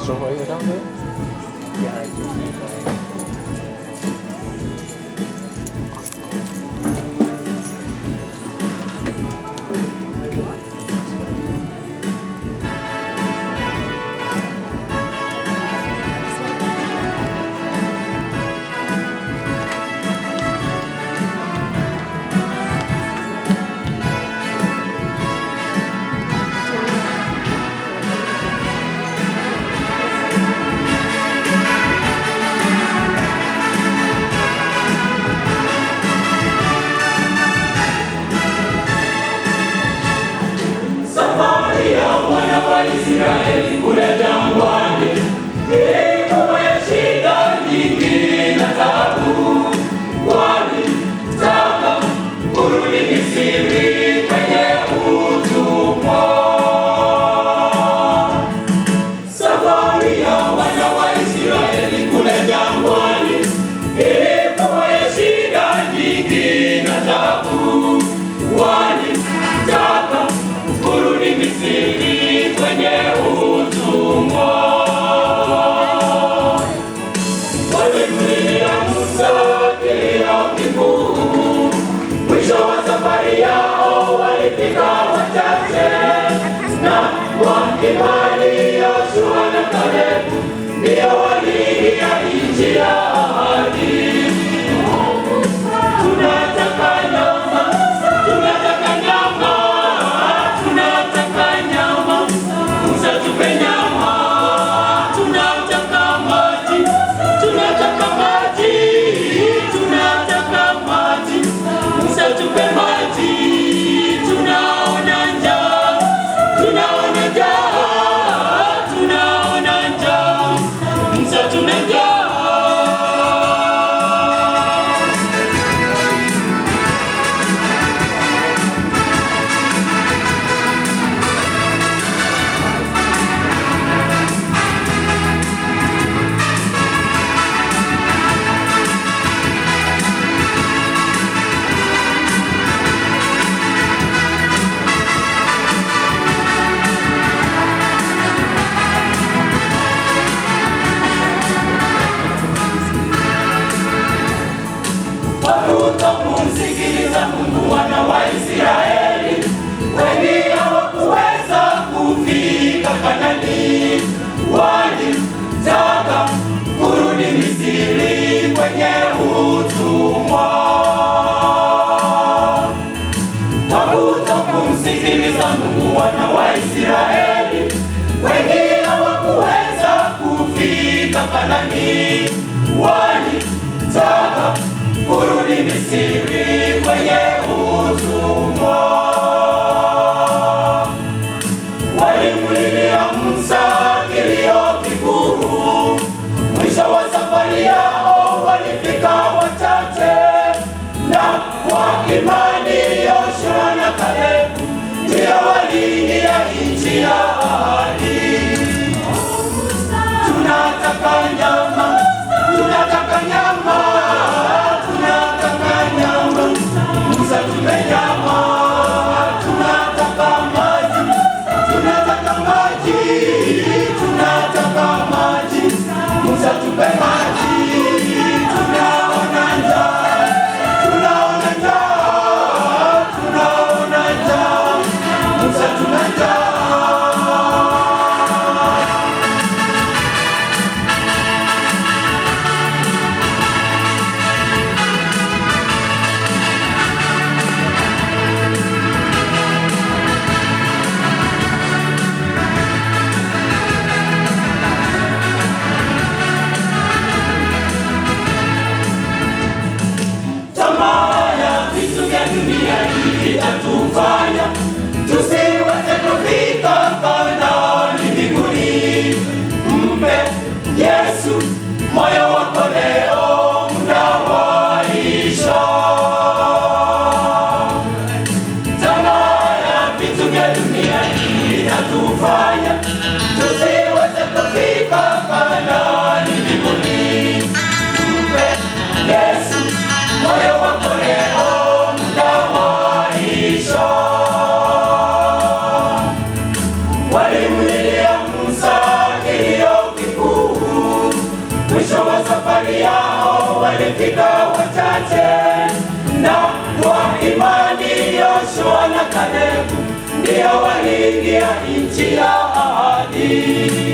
So what are you down there? Behind you. Israeli kule jangwani ilikuwa ya shida nyingi na taabu, walitaka kurudi Misri kwenye utumwa. Safari ya wana wa Israeli kule jangwani ilikuwa ya shida nyingi na taabu, walitaka kurudi Misri kwenye utumwa. Walimlilia Musa kilio kikuu. Mwisho wa safari yao walifika wachache, na kwa imani Yoshua na Kalebu ndio waliingia nchi ya ahadi. Tunataka nyama, tunataka nyama, tunataka nyama, Musa tupe nyama, tunataka maji, tunataka maji, tunataka maji, Musa tupe maji, tunaona njaa, tunaona njaa, tunaona njaa, Musa tuna njaa. Hawakutomsikiliza Mungu wana wa Israeli, wengi hawakuweza kufika Kanaani, walitaka kurudi Misri kwenye utumwa. Hawakutomsikiliza Mungu wana wa Israeli, wengi hawakuweza kufika Kanaani, walitaka kurudi Misri kwenye utumwa. Walimlilia Musa kilio kikuu. Mwisho wa safari yao walifika wachache, na kwa imani Yoshua na Kalebu ndio waliingia nchi ya ahadi. Tunataka nyama, tunataka nyama, tunataka nyama, Musa tupe nyama, tunataka maji, tunataka maji, tunataka maji, Musa tupe maji, tunaona njaa, tunaona njaa, tunaona njaa, Musa tuna njaa. Tamaa ya vitu vya dunia hii itatufanya tusiweze kufika Kanaani mbinguni. Mpe Yesu moyo wako leo, muda waisha. Tamaa ya vitu vya dunia hii itatufanya tusiweze kufika Kanaani mbinguni. Mpe Yesu moyo wako leo, muda waisha. na Kalebu ndio waliingia nchi ya ahadi.